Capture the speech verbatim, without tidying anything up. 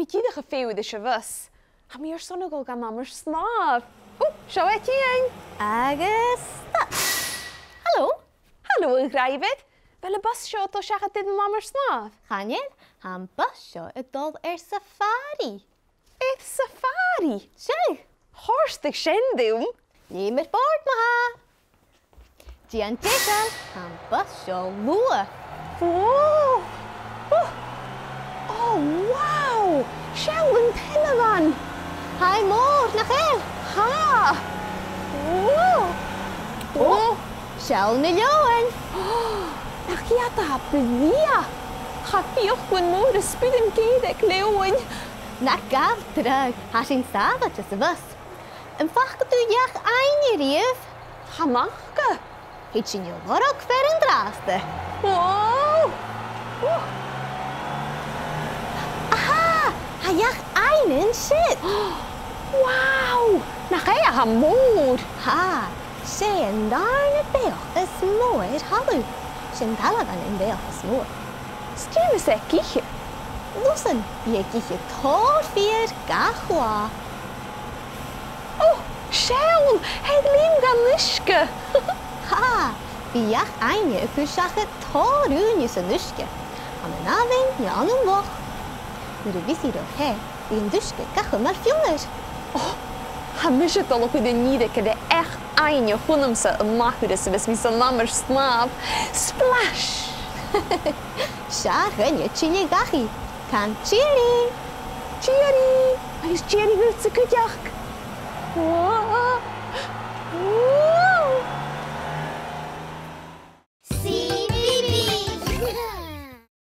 Dìreach a' feitheamh ris a' bhus. Tha mi airson a dhol dhan amar-snàmh. Ò, seo e a' tighinn. Agus stad. Halò? Halò, a dhràibhear. A bheil am bus seo a' dol seachad air an amar-snàmh? Chan eil, tha am bus seo a' dol air safari. Air safari? Seadh. Chòrdadh sin rium. Leum air bòrd ma-thà. Dèan deiseil, tha am bus seo luath. Ò! Ò! Ò, wow! Seall an t-eilean! Tha e mòr, nach eil? Tha! Ò! Ò! Seall na leòmhann! Nach iad a tha brèagha! Cha bhiodh Cuan Mòr a' spùineadh aig leòmhann. Na gabh dragh, tha sinn sàbhailte sa bhus. Am faca tu each-aibhne a-riamh? Chan fhaca. Thèid sinn a lorg fear an-dràsta. Wow! Ò! Aha! Tha each-aibhne an siud! Wow! Nach e a tha mòr! Tha, 's e an dàrna beathach as motha air thalamh. 'S e an t-ailbhean am beathach as motha. 'S dè mas e ag ithe? Lusan, bidh e ag ithe tòrr feur gach latha. Ò, seall, tha e a' leum dhan uisge. Ha! Bidh each-aibhne a' cur seachad tòrr ùine san uisge, ann an abhainn no ann an loch. Nuair a bhios i ro theth, bidh an t-uisge ga chumail fionnar. Ò, tha mise a' dol a chur an fhìrinn air each-aibhne a chluinneas an ath thuras a bhios mi san amar-snàmh. Splash! Seo dhuinne tilleadh dhachaigh. Can tìoraidh! Tìoraidh! Agus tìoraidh dhutsa cuideachd. Ò,